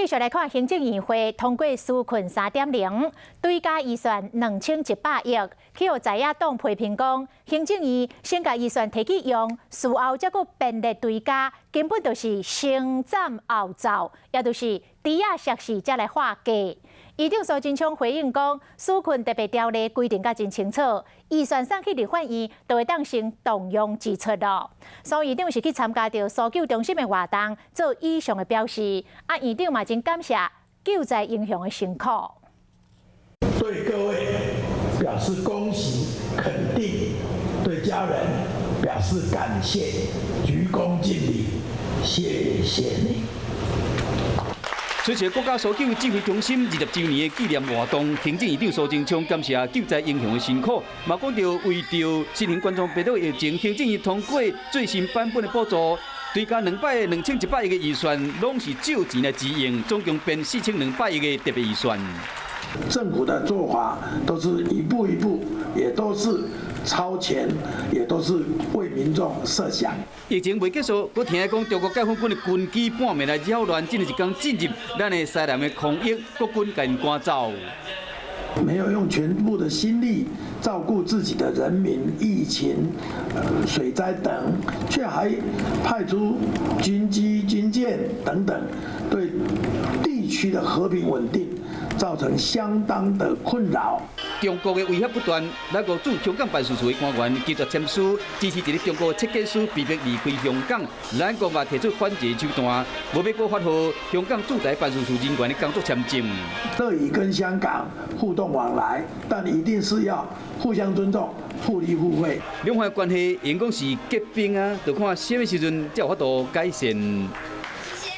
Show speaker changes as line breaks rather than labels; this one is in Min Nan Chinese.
繼續來看行政院會通過紓困3.0，追加預算2100億，去予在野黨批評講，行政院先共預算提去用，事後才閣編列追加，根本就是先斬後奏，也就是豬仔熟勢才來畫價。院長蘇貞昌回應講，紓困特別條例規定甲真清楚，預算送去立法院，就會當先動用支出咯。蘇院長是去參加著搜救中心的活動，做以上的表示。啊，院長嘛真感謝救災英雄的辛苦。
對各位表示恭喜肯定，對家人表示感謝，鞠躬盡禮，謝謝你。
出席國家搜救指揮中心20週年的紀念活動，行政院長蘇貞昌感謝救災英雄的辛苦，嘛講著為著新型冠狀病毒疫情，行政院通過最新版本的補助，追加兩擺2100億的預算，攏是借錢來支應，總共編4200億的特別預算。
政府的做法都是一步一步，也都是超前，也都是為民眾設想。
疫情未結束，閣聽講中國解放軍的軍機半暝來擾亂，這一工進入咱的西南的空域，國軍共𪜶趕走。
沒有用全部的心力照顧自己的人民、疫情、水災等，卻還派出軍機、軍艦等等，對地區的和平穩定造成相當的困擾。
中國的威脅不斷，咱國駐香港辦事處的官員拒絕簽署支持一个中國設計師被迫離開香港，咱國嘛提出反制手段，無欲閣發予香港駐台辦事處人員的工作簽證。
樂意跟香港互動往來，但一定是要互相尊重、互利互惠。
兩岸關係應該是結冰啊，就看啥物時陣才有法度改善。